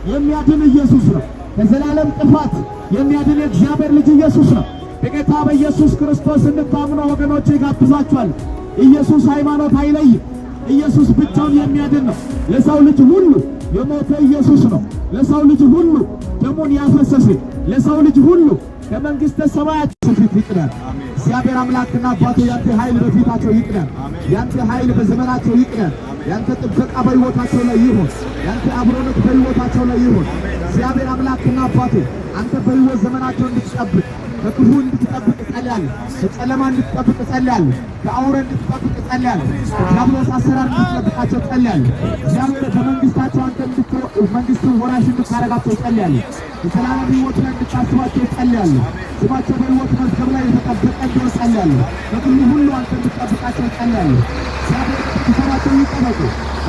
የሚያድን ኢየሱስ ነው። ከዘላለም ጥፋት የሚያድን የእግዚአብሔር ልጅ ኢየሱስ ነው። በጌታ በኢየሱስ ክርስቶስ እንድታምኑ ወገኖቼ ጋብዛችኋል። ኢየሱስ ሃይማኖት አይለይም። ኢየሱስ ብቻውን የሚያድን ነው። ለሰው ልጅ ሁሉ የሞተ ኢየሱስ ነው። ለሰው ልጅ ሁሉ ደሙን ያፈሰሰ፣ ለሰው ልጅ ሁሉ ከመንግሥተ ሰማያት ፊት ይቅደም። እግዚአብሔር አምላክና አባቱ፣ ያንተ ኃይል በፊታቸው ይቅደም። ያንተ ኃይል በዘመናቸው ይቅደም። ያንተ ጥበቃ በሕይወታቸው ላይ ይሁን። ያንተ አብሮነት በሕይወታቸው ላይ ይሁን። እግዚአብሔር አምላክና አባቴ፣ አንተ በሕይወት ዘመናቸው እንድትጠብቅ፣ ከክፉ እንድትጠብቅ እጸልያለሁ። ከጨለማ እንድትጠብቅ እጸልያለሁ። ከአውሬ እንድትጠብቅ እጸልያለሁ። ከዲያብሎስ አሰራር እንድትጠብቃቸው እጸልያለሁ። እግዚአብሔር፣ በመንግስታቸው አንተ መንግስትን ወራሽ እንድታረጋቸው እጸልያለሁ። የዘላለም ሕይወት ላይ እንድታስባቸው እጸልያለሁ። ስማቸው በሕይወት መዝገብ ላይ የተጠበቀ እንዲሆን እጸልያለሁ። ከክፉ ሁሉ አንተ እንድትጠብቃቸው እጸልያለሁ። እግዚአብሔር፣ ቤተሰባቸው ይጠበቁ፣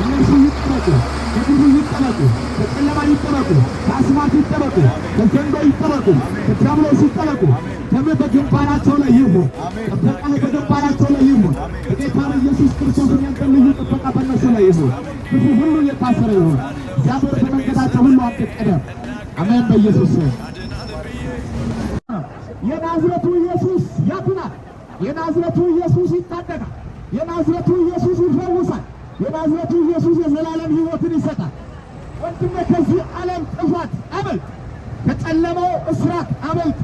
እነርሱ ይጠበቁ፣ ከክፉ ይጠበቁ፣ ከጨለማ ይጠበቁ፣ ከአስማት ይጠበቁ፣ ከዘንዶ ይጠበቁ፣ ከዲያብሎስ ይጠበቁ። ደምህ በግንባራቸው ላይ ይሁን። ጥበቃህ በግንባራቸው ላይ ይሁን። በጌታ በኢየሱስ ክርስቶስ ያንተ ልዩ ጥበቃ በእነሱ ላይ ይሁን። ክፉ ሁሉ የታሰረ ይሁን። እግዚአብሔር፣ በመንገዳቸው ሁሉ አንተ ቅደም። አሜን። በኢየሱስ ስም። የናዝረቱ ኢየሱስ ያድናል። የናዝረቱ ኢየሱስ ይታደጋል። የናዝረቱ ኢየሱስ ይፈውሳል። የናዝረቱ ኢየሱስ የዘላለም ሕይወትን ይሰጣል። ወንድሜ፣ ከዚህ ዓለም ጥፋት አመልጥ፣ ከጨለማው እስራት አመልጥ፣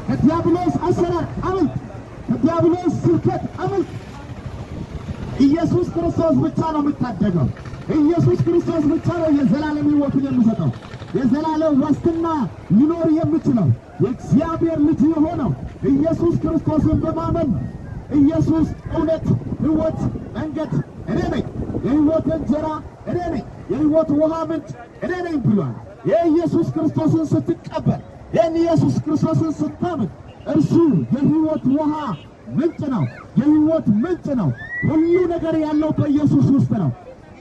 ከዲያብሎስ አሰራር አመልጥ፣ ከዲያብሎስ ስብከት አመልጥ። ኢየሱስ ክርስቶስ ብቻ ነው የሚታደገው። ኢየሱስ ክርስቶስ ብቻ ነው የዘላለም ሕይወትን የሚሰጠው። የዘላለም ዋስትና ሊኖር የሚችለው የእግዚአብሔር ልጅ የሆነው ኢየሱስ ክርስቶስን በማመን ነው። ኢየሱስ እውነት፣ ሕይወት፣ መንገድ እኔ ነኝ፣ የሕይወት እንጀራ እኔ ነኝ፣ የሕይወት ውሃ ምንጭ እኔ ነኝ ብሏል። የኢየሱስ ክርስቶስን ስትቀበል፣ ይህን ኢየሱስ ክርስቶስን ስታምን፣ እርሱ የሕይወት ውሃ ምንጭ ነው። የሕይወት ምንጭ ነው። ሁሉ ነገር ያለው በኢየሱስ ውስጥ ነው።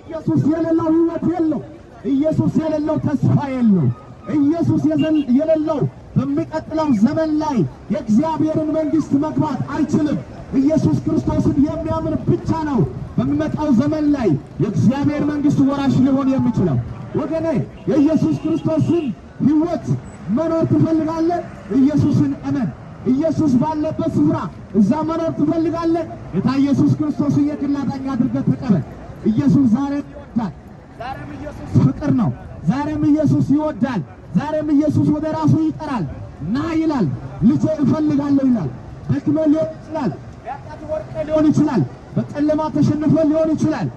ኢየሱስ የሌለው ሕይወት የለው። ኢየሱስ የሌለው ተስፋ የለው። ኢየሱስ የሌለው በሚቀጥለው ዘመን ላይ የእግዚአብሔርን መንግሥት መግባት አይችልም። ኢየሱስ ክርስቶስን የሚያምን ብቻ ነው በሚመጣው ዘመን ላይ የእግዚአብሔር መንግሥት ወራሽ ሊሆን የሚችለው። ወገኔ፣ የኢየሱስ ክርስቶስን ሕይወት መኖር ትፈልጋለህ? ኢየሱስን እመን። ኢየሱስ ባለበት ስፍራ እዛ መኖር ትፈልጋለህ? ጌታ ኢየሱስ ክርስቶስን የግል አዳኝ አድርገህ ተቀበል። ኢየሱስ ዛሬም ይወዳል። ዛሬም ኢየሱስ ፍቅር ነው። ዛሬም ኢየሱስ ይወዳል። ዛሬም ኢየሱስ ወደ ራሱ ይጠራል። ና ይላል። ልጄ እፈልጋለሁ ይላል። ደክመህ ሊሆን ይችላል። በኃጢአት ወድቀህ ሊሆን ይችላል። በጨለማ ተሸንፈህ ሊሆን ይችላል።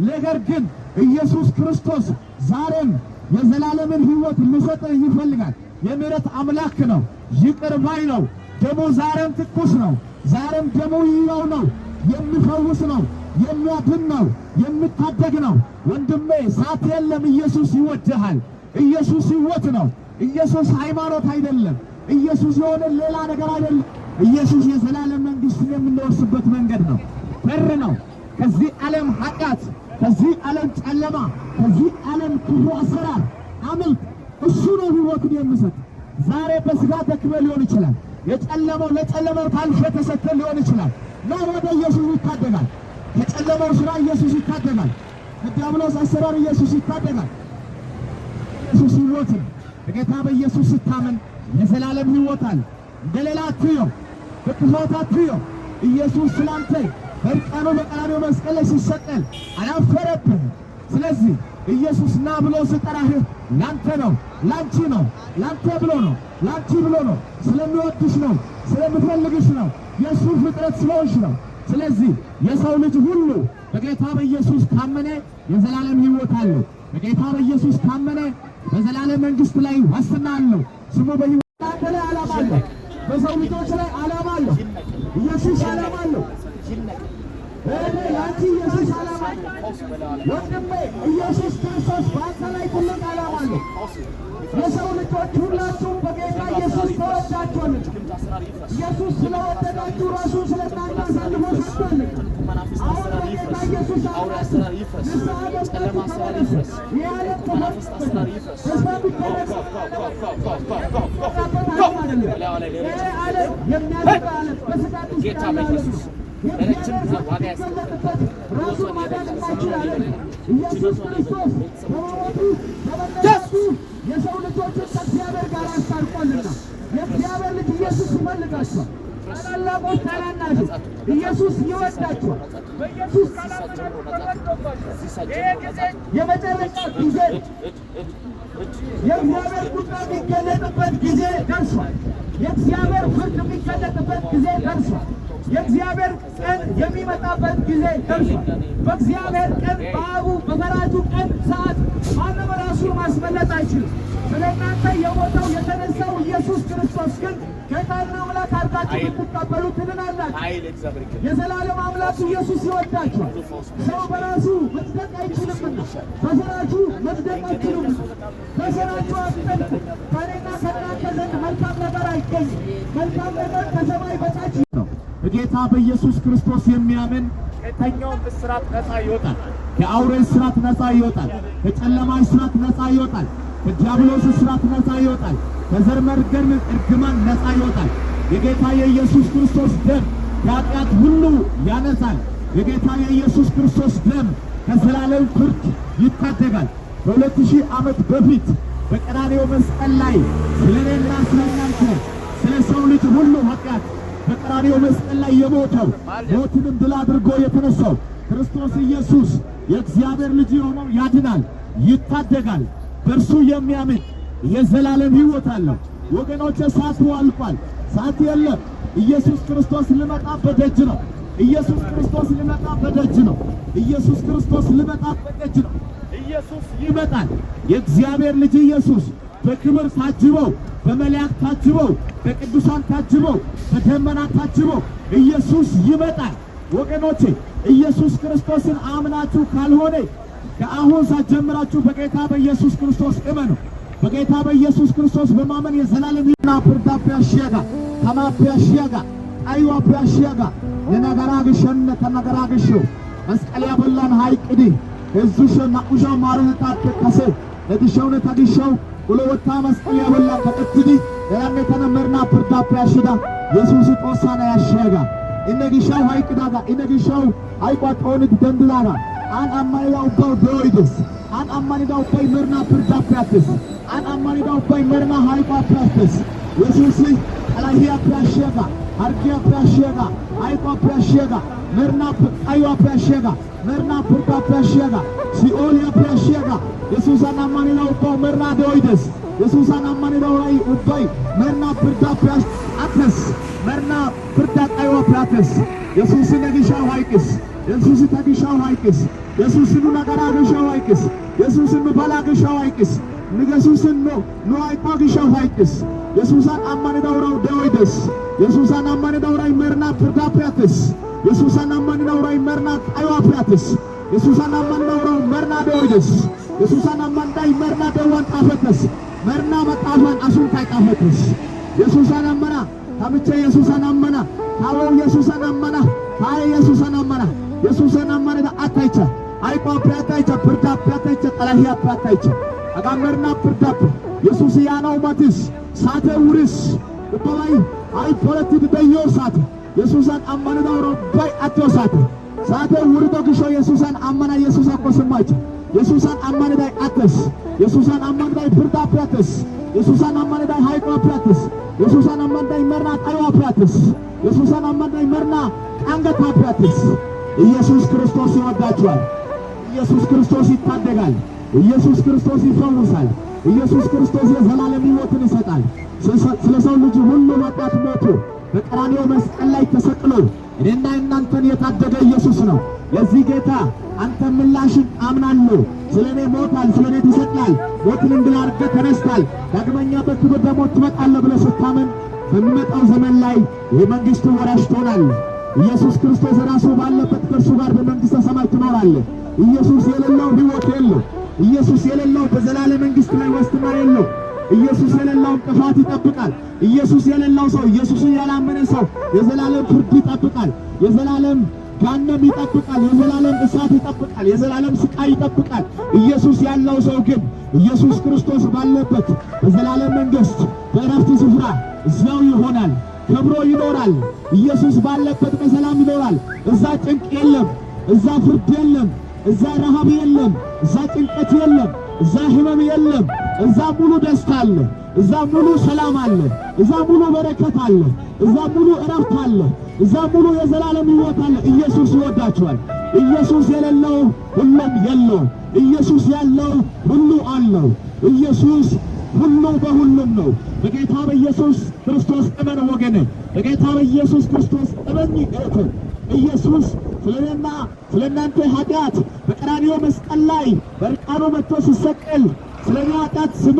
ነገር ግን ኢየሱስ ክርስቶስ ዛሬም የዘላለምን ሕይወት ሊሰጥህ ይፈልጋል። የምሕረት አምላክ ነው። ይቅር ባይ ነው። ደሙ ዛሬም ትኩስ ነው። ዛሬም ደሙ ሕያው ነው። የሚፈውስ ነው። የሚያድን ነው። የሚታደግ ነው። ወንድሜ፣ ሰዓት የለም። ኢየሱስ ይወድሃል። ኢየሱስ ሕይወት ነው። ኢየሱስ ሃይማኖት አይደለም። ኢየሱስ የሆነ ሌላ ነገር አይደለም። ኢየሱስ የዘላለም መንግሥትን የምንወርስበት መንገድ ነው፣ በር ነው። ከዚህ ዓለም ኃጢአት፣ ከዚህ ዓለም ጨለማ፣ ከዚህ ዓለም ክፉ አሰራር አምልጥ። እሱ ነው ሕይወትን የሚሰጥ። ዛሬ በስጋ ደክመህ ሊሆን ይችላል። የጨለመው ለጨለመው ታልፈህ ተሰጥተህ ሊሆን ይችላል። ና ወደ ኢየሱስ፣ ይታደጋል። ከጨለመው ስራ ኢየሱስ ይታደጋል። ከዲያብሎስ አሰራር ኢየሱስ ይታደጋል። ኢየሱስ ሕይወት ነው። በጌታ በኢየሱስ ስታምን የዘላለም ሕይወት አለ። እንደሌላ አትየው፣ በክፋት አትየው። ኢየሱስ ስላንተ በእርቃኑ በቀራንዮ መስቀል ላይ ሲሰቀል አላፈረብህም። ስለዚህ ኢየሱስ ና ብሎ ስጠራህ ላንተ ነው፣ ላንቺ ነው፣ ላንተ ብሎ ነው፣ ላንቺ ብሎ ነው። ስለሚወድሽ ነው፣ ስለሚፈልግሽ ነው፣ የእሱ ፍጥረት ስለሆንሽ ነው። ስለዚህ የሰው ልጅ ሁሉ በጌታ በኢየሱስ ካመነ የዘላለም ሕይወት አለው። በጌታ በኢየሱስ ካመነ በዘላለም መንግሥት ላይ ዋስትና አለው። ስሙ በሕይወት ላይ ዓላማ አለው። በሰው ልጆች ላይ ዓላማ አለው። ኢየሱስ ዓላማ አለው። እኔ ለአንቺ ኢየሱስ ዓላማ አለው። ወንድሜ፣ ኢየሱስ ክርስቶስ በአንተ ላይ ትልቅ ዓላማ አለው። የሰው ልጆች ሁላችሁም በጌታ ኢየሱስ ተወዳችኋል። ኢየሱስ ስለወደዳችሁ ራሱን ስለ እናንተ አሳልፎ ሰጥቷል። አሁን በጌታ ኢየሱስ አምናችሁ ንስሐ ገብታችሁ ተመለሱ። ይህ ዓለም ተፈርዶበታል። ተስፋ የሚደረግበት ዓለም አይደለም። ይህ ዓለም የሚያልፍ ዓለም፣ በስጋት ውስጥ ጌታ ያለ ዓለም በኢየሱስ ነው። ለረጅም የእግዚአብሔር ጊዜ ፈቃድ ዋጋ ያስከፈለ ሲገለጥበት ራሱን ማዳን የማይችል ዓለም ነው። ኢየሱስ ክርስቶስ በመሞቱ፣ በመነሳቱ የሰው ይፈልጋችኋል። ታላላቆች፣ ታናናሾች፣ ኢየሱስ ይወዳችኋል። በኢየሱስ ካላመናችሁ ተፈርዶባችኋል። ይሄ ጊዜ የመጨረሻ ጊዜ ነው። የእግዚአብሔር ቁጣ የሚገለጥበት ጊዜ ደርሷል። የእግዚአብሔር ፍርድ የሚገለጥበት ጊዜ ደርሷል። የእግዚአብሔር ቀን የሚመጣበት ጊዜ ደርሷል። በእግዚአብሔር ቀን በአቡ በፈራጁ ቀን ሰዓት ማንም ራሱን ማስመለጥ አይችልም። ስለ እናንተ የሞተው የተነሳው ኢየሱስ ክርስቶስ ግን ጌታና አምላክ አድርጋችሁ ብትቀበሉ ትድናላችሁ። የዘላለም አምላክ ኢየሱስ ይወዳችኋል። ሰው በራሱ መጽደቅ አይችልምና በስራችሁ መጽደቅ አትችሉምና በስራችሁ አትጸድቁም። ከእኔና ከእናንተ ዘንድ መልካም ነገር አይገኝም። መልካም ነገር ከሰማይ በታች ነው። በጌታ በኢየሱስ ክርስቶስ የሚያምን ከየትኛውም እስራት ነፃ ይወጣል። ከአውሬ እስራት ነፃ ይወጣል። ከጨለማ እስራት ነፃ ይወጣል። ከዲያብሎስ እስራት ነፃ ይወጣል። ከዘር መርገም እርግማን ነፃ ይወጣል። የጌታ የኢየሱስ ክርስቶስ ደም ከኃጢአት ሁሉ ያነጻል። የጌታ የኢየሱስ ክርስቶስ ደም ከዘላለም ፍርድ ይታደጋል። ከ2000 ዓመት በፊት በቀራንዮ መስቀል ላይ ስለ እኔና ስለ እናንተ፣ ስለ ሰው ልጅ ሁሉ ኃጢአት በቀራንዮ መስቀል ላይ የሞተው፣ ሞትንም ድል አድርጎ የተነሳው ክርስቶስ ኢየሱስ የእግዚአብሔር ልጅ የሆነው ያድናል፣ ይታደጋል። በእርሱ የሚያምን የዘላለም ሕይወት አለው። ወገኖቼ፣ ሰዓቱ አልቋል። ሰዓት የለም። ኢየሱስ ክርስቶስ ሊመጣ በደጅ ነው። ኢየሱስ ክርስቶስ ሊመጣ በደጅ ነው። ኢየሱስ ክርስቶስ ሊመጣ በደጅ ነው። ኢየሱስ ይመጣል። የእግዚአብሔር ልጅ ኢየሱስ በክብር ታጅበው፣ በመላእክት ታጅበው፣ በቅዱሳን ታጅበው፣ በደመና ታጅበው ኢየሱስ ይመጣል። ወገኖቼ፣ ኢየሱስ ክርስቶስን አምናችሁ ካልሆነ ከአሁን ሰዓት ጀምራችሁ በጌታ በኢየሱስ ክርስቶስ እመኑ። በጌታ በኢየሱስ ክርስቶስ በማመን የዘላለም ና pirddappe ashshiyaagaa፣ tamaappe ashshiyaagaa፣ xayuwaappe ashshiyaagaa፣ ne nagaraa gishshawunne ta nagaraa gishshawu መስቀሊያ bollan hayqqidi 302 maarotettaappe kase ne gishshawunne ta gishshawu Golgotha መስቀሊያ bollan kaqettidi nenanne tana merinaa pirddaappe ashshida Yesuusi Xoossaa na'ay ashshiyaagaa. I ne gishshawu hayqqidaagaa. I ne gishshawu hayquwaa xoonidi denddidaagaa. An ammanida ubbawu de'oy dees. An ammanida ubbay merinaa pirddaappe attees. An ammanida ubbay merinaa hayquwaappe attees. Yesuusi xalahiyaappe ashshiyaagaa, harggiyaappe ashshiyaagaa, hayquwaappe ashshiyaagaa, merinaa xayuwaappe ashshiyaagaa, merinaa pirddaappe ashshiyaagaa, si'ooliyaappe ashshiyaagaa. Yesuusan ammanida ubbawu merinaa de'oy dees. Yesuusan ammanida uray ubbay merinaa pirddaappe attees. Merinaa pirddaa xayuwaappe attees. Yesuusi ne gishshawu hayqqiis. Yesuusi ta gishshawu hayqqiis. Yesuusi nu nagaraa gishshawu hayqqiis. Yesuusi nu balaa gishshawu hayqqiis. Nu Yesuusi nu hayquwaa gishshawu hayqqiis. Yesuusan ammanida urawu de'oy dees. Yesuusan ammanida uray merinaa pirddaappe attees. Yesuusan ammanida uray merinaa xayuwaappe attees. Yesuusan ammanida urawu merinaa de'oy dees. Yesuusan ammaniday merinaa de'uwan xaafettees. Merinaa maxaafan a sunttay xaafettees. Yesuusan ammana. Ta michchee, Yesuusan ammana. Ta aawawu, Yesuusan ammana. Ta aayee, Yesuusan ammana. Yesuusan ammanida attaycha. Hayquwaappe attaycha, pirddaappe attaycha, xalahiyaappe attaycha. Hagaa merinaa pirddaappe Yesuusi yaanawu matis. Saatee wuris. Ubbabay hay polettidi de'iyo saate. Yesuusan ammanida ura ubbay attiyo saate. Saatee wurido gishawu Yesuusan ammana, Yesuusakko simmaycha. Yesuusan ammaniday attees. Yesuusan ammaniday pirddaappe attees. Yesuusan ammaniday hayquwaappe attees. Yesuusan ammaniday merinaa xayuwaappe attees. Yesuusan ammaniday merinaa qanggettaappe attees. ኢየሱስ ክርስቶስ ይወዳችኋል። ኢየሱስ ክርስቶስ ይታደጋል። ኢየሱስ ክርስቶስ ይፈውሳል። ኢየሱስ ክርስቶስ የዘላለም ሕይወትን ይሰጣል። ስለ ሰው ልጅ ሁሉ ኃጢአት ሞቶ በቀራንዮ መስቀል ላይ ተሰቅሎ እኔና እናንተን የታደገ ኢየሱስ ነው። ለዚህ ጌታ አንተ ምላሽን አምናለሁ፣ ስለ እኔ ሞቷል፣ ስለ እኔ ተሰቅሏል፣ ሞትን ድል አድርገህ ተነስቷል፣ ዳግመኛ በክብር ደግሞ ትመጣለህ ብለህ ስታምን በሚመጣው ዘመን ላይ የመንግስቱ ወራሽ ትሆናለህ። ኢየሱስ ክርስቶስ ራሱ ባለበት ከእርሱ ጋር በመንግሥተ ሰማይ ትኖራለህ። ኢየሱስ የሌለው ሕይወት የለው። ኢየሱስ የሌለው በዘላለም መንግሥት ላይ ዋስትና የለው። ኢየሱስ የሌለውን ጥፋት ይጠብቃል። ኢየሱስ የሌለው ሰው፣ ኢየሱስን ያላመነ ሰው የዘላለም ፍርድ ይጠብቃል። የዘላለም ገሃነም ይጠብቃል። የዘላለም እሳት ይጠብቃል። የዘላለም ስቃይ ይጠብቃል። ኢየሱስ ያለው ሰው ግን ኢየሱስ ክርስቶስ ባለበት በዘላለም መንግሥት በእረፍት ስፍራ እዚያው ይሆናል፣ ከብሮ ይኖራል። ኢየሱስ ባለበት በሰላም ይኖራል። እዛ ጭንቅ የለም፣ እዛ ፍርድ የለም፣ እዛ ረሃብ የለም፣ እዛ ጭንቀት የለም፣ እዛ ህመም የለም። እዛ ሙሉ ደስታ አለ። እዛ ሙሉ ሰላም አለ። እዛ ሙሉ በረከት አለ። እዛ ሙሉ እረፍት አለ። እዛ ሙሉ የዘላለም ሕይወት አለ። ኢየሱስ ይወዳችኋል። ኢየሱስ የሌለው ሁሉም የለው። ኢየሱስ ያለው ሁሉ አለው። ኢየሱስ ሁሉ በሁሉም ነው። በጌታ በኢየሱስ ክርስቶስ እመን ወገኔ። በጌታ በኢየሱስ ክርስቶስ እመኚ እህቴ። ኢየሱስ ስለኔና ስለእናንተ ኃጢአት በቀራንዮ መስቀል ላይ በእርቃኑ መጥቶ ሲሰቀል፣ ስለኔ ኃጢአት ስሞ